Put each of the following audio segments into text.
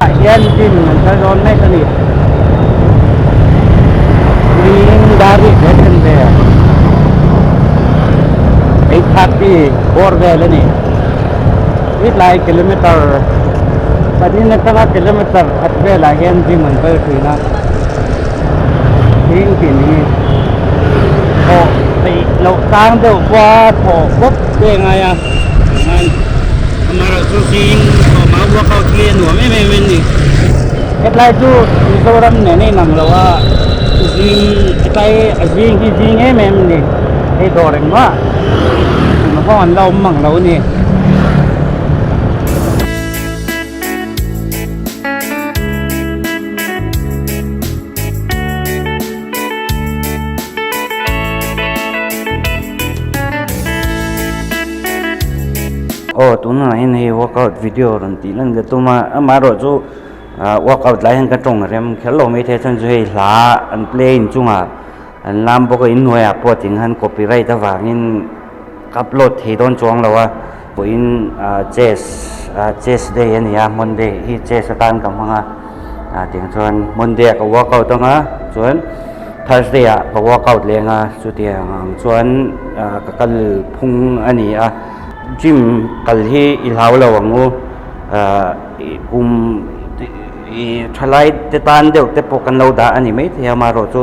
Ah hian gym an kal dawn mek a ni. Zing dar rik leh then ve 8:30 bawr vel a ni. Hetlai kilometer pahnih atanga kilometer khat velah hian gym an kal thin a. Zing tin hi thawh peih loh tang deuh pawha thawh bawk te a ngai a. Amaherawhchu zing thawhma workout hi a nuam em em a ni. Hetlai chu Mizoram nen a inang lo a, zing hetlai a zing hi zing em em a ni. Hei dawr engmah engmah pawh an la awm mang lo a ni. Aw tunah hian hei workout video rawn tih lan ka tum a amaherawh chu ah workout lai hian ka tawng rem kher lo mai thei a chuan chu hei hla an play inchungah an lam bawk a inhnuaiah pawh ting khan copyright avangin ka upload thei dawn chuang lo a pawhin ah chess ah chess day a ni a monday hi chess atan ka hmang a ah tiang chuan monday ah ka workout ang a chuan. Thursday ah ka workout leng a chutiang ang chuan ka kal phung a ni a gym kal hi i hlau lo ang u kum i thalai te tan deuh te pawh kan lo dah a ni maithei a amaherawh chu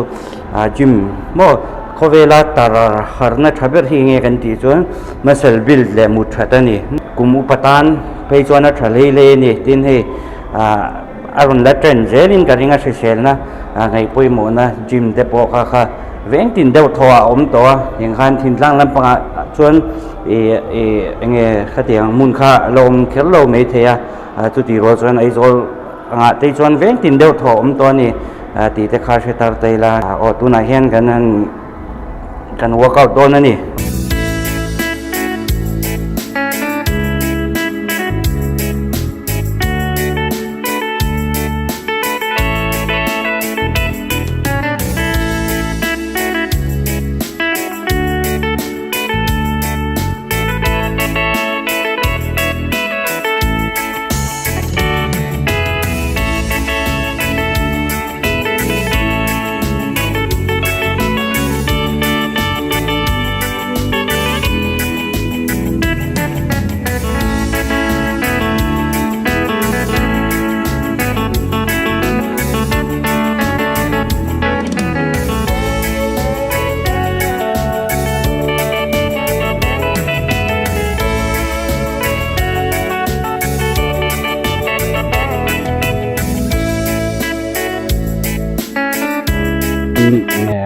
gym maw khawvela tar harna tha ber hi enge kan tih chuan muscle build leh mut that a ni kum upa tan phei chuan a tha hlei hlei a ni tin hei ah. A rawn la trend zelin ka ring a hriselna ngaihpawimawhna gym te pawh kha kha veng tin deuh thaw ah a awm tawh a eng khan thintlang lampangah chuan ih ih enge khatiang hmun kha a la awm kher lo maithei a chutih rual chuan Aizawl angah te chuan veng tin deuh thaw a awm tawh a ni tih te kha hre tar ta ila aw tunah hian kan han kan workout dawn a ni.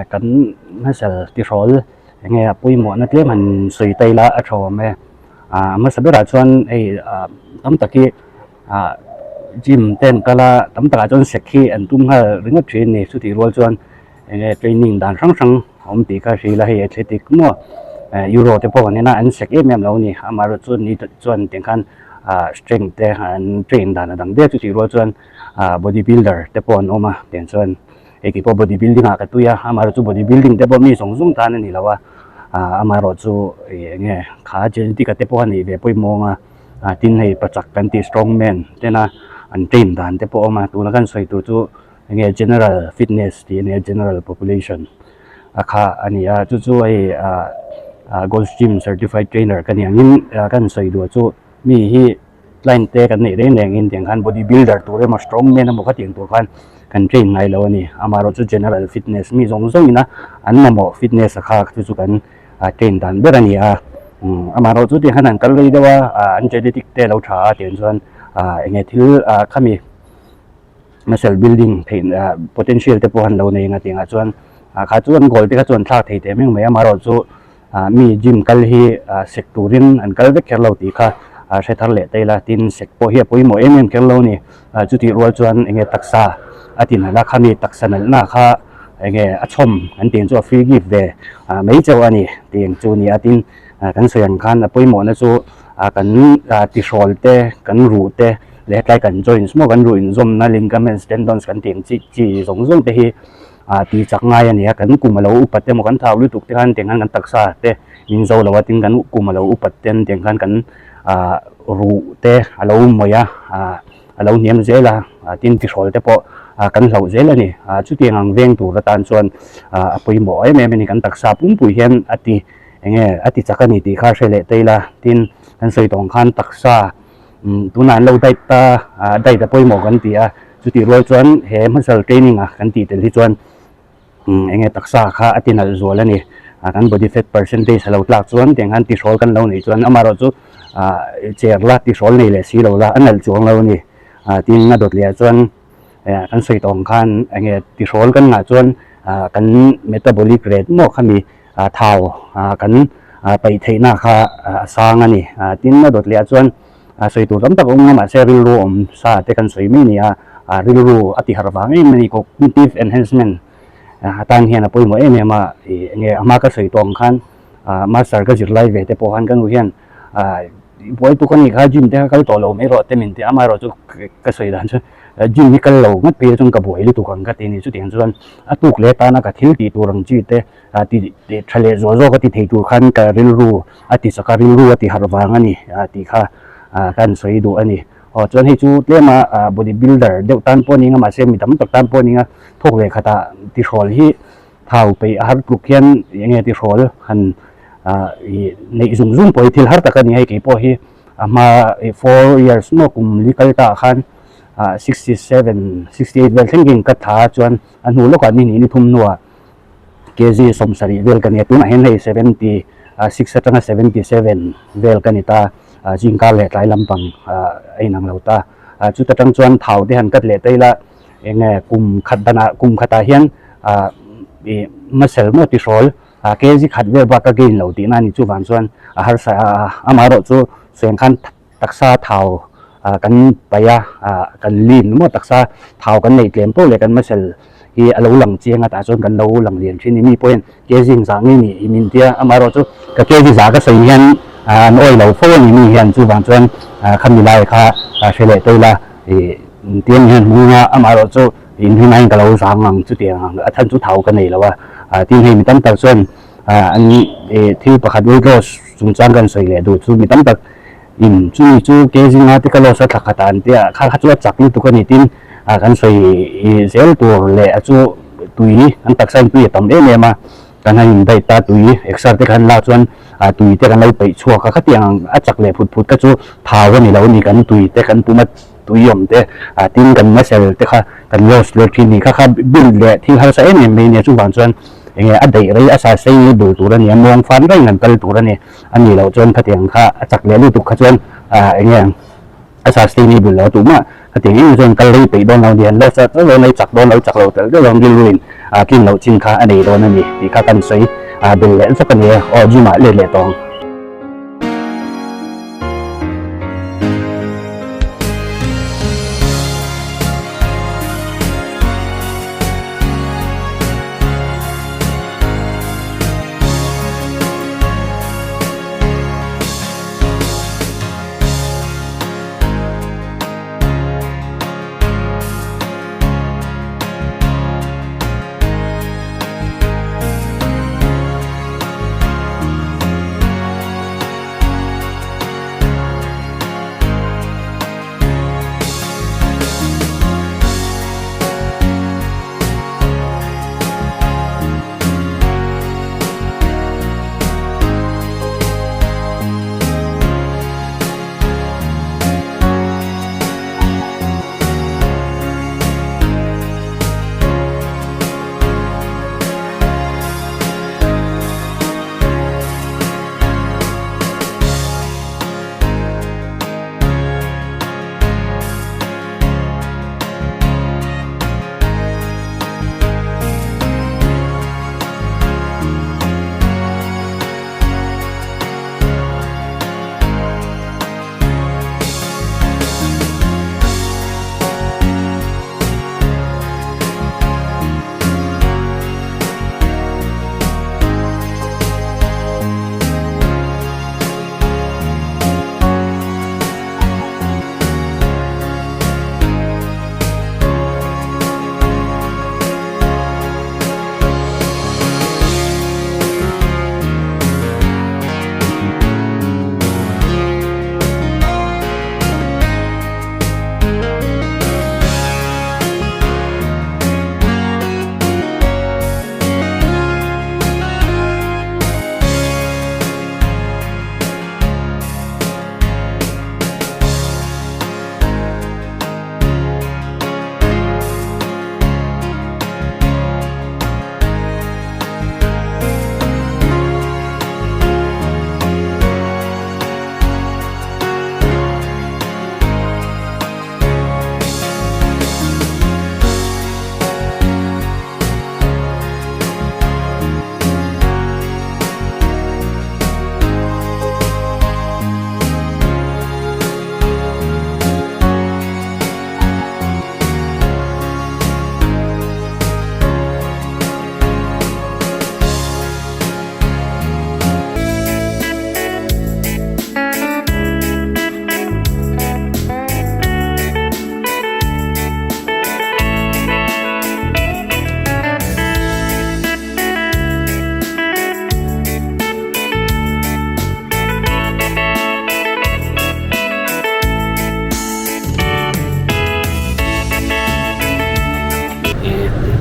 Kan hmasal tihrawl enge a pawimawhna tlem han sawi ta ila a tha awm e ah a hmasa berah chuan hei ah tam tak hi ah gym te an kal a tam takah chuan sek hi an tum nghal ringawt thin a ni chutih rual chuan enge training dan hrang hrang a awm tih kha hria ila hei athletic maw eh euro te pawh kan en a an sek em em lo a ni amaherawhchu chuan ni chuan tiang khan ah strength te an train dan a dang daih a chutih rual chuan ah body builder te pawh an awm a tiang chuan. Hei kei pawh body building ah ka tui a amaherawhchu body building te pawh mi zawng zawng tan a ni lo a ah amaherawhchu ih eng nge kha genetic a te pawh a neih ve pawimawh ang a ah tin hei pachak kan tih strong man tena an train dan te pawh a awm a tuna kan sawi tur chu eng nge general fitness tih a nia general population a kha a ni a chu chu hei ah ah gold gym certified trainer ka ni angin kan sawi duh chu mi hi. Client te kan neih reng reng in tiang khan body builder tur emaw strong man emaw kha tiang tur khan kan train ngai lo a ni. Amaherawh chu general fitness mi zawng zawng ina an mamawh fitness a kha chu chu kan train dan ber a ni a. Amaherawh chu tiang khan an kal rei deuh a, an genetic te a lo tha a tiang chuan enge thil khami muscle building theih potential te pawh an lo nei ang a tiangah chuan kha chu an goal te kha chu an thlak thei teh meng mai a. Amaherawh chu Mi gym kal hi sek turin an kal vek kher lo tih kha hre thar leh ta ila tin sek pawh hi a pawimawh em em kher lo a ni. Chutih rual chuan enge taksa a ti nalh a khami taksa nalhna kha enge a chhawm an tih ang chu a free gift ve mai chauh a ni tih ang chu a ni a. Tin kan sawi ang khan a pawimawhna chu kan tihrawl te kan ruh te leh hetlai kan joints maw kan ruh inzawmna ligaments tendons kan tih ang chi chi zawng zawng te hi Ah tih chak ngai a ni a, kan kum a lo upat emaw kan thau lutuk te khan tiang khan kan taksa te min zo lo a, tin kan kum a lo upat ten tiang khan kan ah ruh te a lo mawih a, ah a lo hniam zel a, tin tihrawl te pawh kan hlauh zel a ni. Chutiang ang veng tur atan chuan a pawimawh em em a ni. Kan taksa pumpui hian a ti eng nge a ti chak a ni tih kha hre leh ta ila, tin kan sawi tawh ang khan taksa tunah an lo diet ta diet a pawimawh kan ti a, chutih rual chuan he hmasal training a kan tih tel hi chuan Eng nge taksa kha a ti nalh zual a ni. Kan body fat percentage a lo tlak chuan tiang khan tihrawl kan lo neih chuan amaherawh chu cher la tihrawl nei leh si lo la a nalh chuang lo a ni. Tin a dawt leh ah chuan kan sawi tawh ang khan eng nge tihrawl kan ngah chuan kan metabolic rate maw khami thau kan paih theihna kha a sang a ni. Tin a dawt leh ah chuan sawi tur tam tak a awm a mahse rilru awm sa te kan sawi mai a ni a, rilru a ti harh vang em a ni cognitive enhancement atan hian a pawimawh em em a, ih enge a hma ka sawi tawh ang khan master ka zir lai ve te pawh khan ka nu hian buai tuk a nih kha gym te kha kal tawh lo mai rawh te min ti a, amaherawh chu ka sawi dan chu gym hi kal lo ngat phei chuan ka buai lutuk ang ka ti a ni, chutiang chuan a tuk leh atana ka thil tih tur ang chi te a ti tha leh zual zawk a ti thei tur khan ka rilru a ti chak a, rilru a ti harh vang a ni tih kha ka han sawi duh a ni. Aw chuan hei chu tlema body builder deuh tan pawh a ni ang a mahse mi tam tak tan pawh a ni ang a, thawk leh khatah tihrawl hi thau peih a har tluk hian eng nge tihrawl han ih neih zung zung pawh hi thil har tak a ni a, hei keipawh hi a hma 4 years maw kum li kal ta ah khan 67, 68 vel thleng khin ka tha a chuan a hnu lawkah ni hnih ni thum hnuah kg 70 vel ka ni a, tunah hian hei 76 atanga 77 vel ka ni ta, zingkar leh tlai lampang a inang lo ta. Chuta tang chuan thau te han cut leh ta ila eng nge kum khat danah kum khatah hian ih muscle maw tihrawl kg khat vel bak ka gain lo tihna a ni chuvang chuan a harsa a, amaherawh chu sawi ang khan Taksa thau kan paih a, kan lean maw taksa thau kan neih tlem poh leh kan muscle hi a lo lang chiang a tah chuan kan lo lang lian thin a ni. Mi pawh hian kg zah ngei ni i min tia, amaherawh chu ka kg zah ka sawi hian an awi lo fo a ni mi hian chuvang chuan khami lai kha hre leh ta ila ih tiang hian hmang a, amaherawh chu inhming aiin ka lo zang ang chutiang ang a chhan chu thau ka nei lo a, tin hei mi tam tak chuan an thil pakhat weight loss chungchang kan sawi leh duh chu mi tam tak In chumi chu kg nga te ka loss a thla khat ah an tia kha kha chu a chak lutuk a ni tin ah kan sawi zel tur leh a chu tui kan taksa in tui a tam em em a kan han in diet a tui exer te khan lak chuan ah tui te kan lo peih chhuak a khatiang ang a chak leh phut phut kha chu thau a ni lo a ni kan tui te kan pum a tui awm te ah tin kan muscle te kha kan loss leh thin ni kha kha build leh thil harsa em em mai a nia chuvang chuan eng nge a daih rei a sustainable tur a ni a muang fan reng an kal tur a ni. A nih loh chuan khatiang kha a chak leh lutuk kha chuan ah eng nge a sustainable lo tumah khatiang em chuan kal rei peih dawn lo ni an loss a chuan dawn lo chak dawn lo chak lo tel deuh ang rilru in ah tlin loh chin kha a nei dawn a ni tih kha kan sawi ah bel leh vek a ni e aw gym ah let leh tawh ang.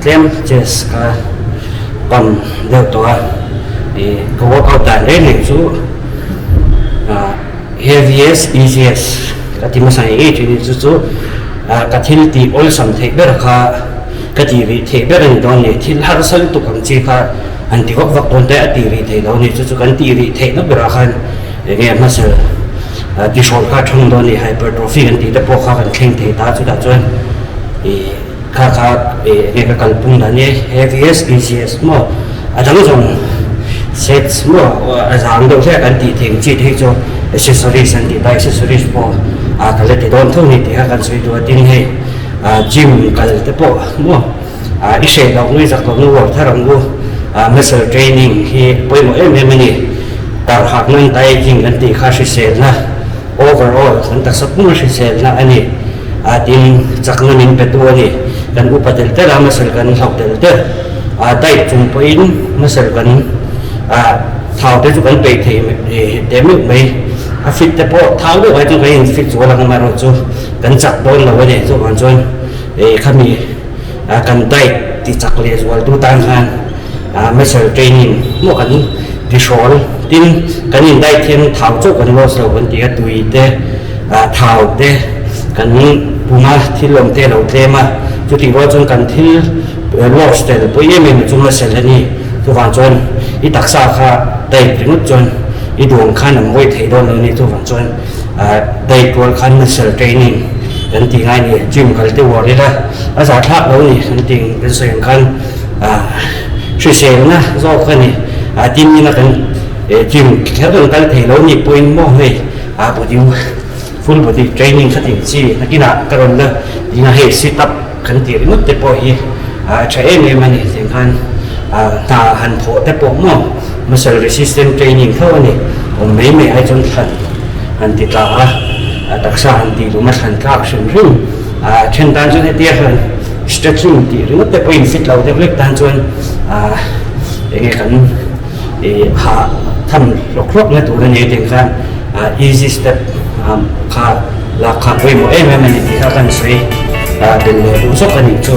tlem chest ka pump deuh tawh a ih ka workout dan reng reng chu ah heaviest easiest ka ti hmasa ngei ngei thin chu chu ah ka thil tih awlsam theih ber kha ka tih rih theih ber a ni dawn a ni thil harsa lutuk ang chi kha an ti vak vak dawn te a tih rih theih lo a ni chu chu kan tih rih theihna berah khan eng nge hmasa tihrawlh kha a thang dawn a ni hypertrophy kan tih te pawh kha kan thleng thei ta chutah chuan ih kha kha ih eng nge ka kalpung dan nge heaviest easiest maw a dang zawng sets maw a zang deuh hlek an tih theih ang chi te hi chu accessories an tih ta accessories pawh ah ka la ti dawn tho a ni tih kha kan sawi duh a tin hei ah gym kal te pawh maw. I hreh loh nui zak loh nu uar thar ang u. Muscle training hi pawimawh em em a ni. Tar hak nan dieting kan tih kha hriselna, overall kan taksa pum a hriselna a ni. Tin, chakna min pe tu a ni. Kan upa tel tel a, muscle kan hlauh tel tel. Diet chung pawhin muscle kan thau te chu kan peih thei teh meuh mai. A fit te pawh thau deuh ai chuan kan in fit zual ang amaherawhchu kan chak dawn lo a ni. Chuvang chuan khami. Kan diet ti chak leh zual tu tan khan muscle training maw kan ti hrawl tin kan in diet hian thau chauh kan loss lo kan ti a tui te thau te kan puma thil awm te a lo tlem a chutih rual chuan kan thil loss tel pawh em em chu muscle a ni chuvang chuan i taksa kha diet ringawt chuan i duang khan a mawi thei dawn lo a ni chuvang chuan. Diet rual khan muscle training kan tih ngai ni, gym kal te uar ila a zah thlak lo ni kan tih kan sawi ang khan hriselna zawk a ni. Tin ina kan gym kher kan kal thei lo ni pawhin maw hei body full body training kha tih chi nakinah ka rawn la ding a hei sit up kan tih ringawt te pawh hi a tha em em a ni tiang khan hna han thawh te pawh maw muscle resistance training tho a ni awm mai mai ai chuan thlan han ti tla a taksa han tih lum a thlan tlak hrim hrim a then tan chuan hetia han stretching tih ringawt te pawhin fit lo deuh hlek tan chuan eng nge kan ih hah tham hlawk hlawk na tur a ni tiang khan easy step kha lak kha pawimawh em em a ni tih kha kan sawi tel leh duh zawk a nih chu.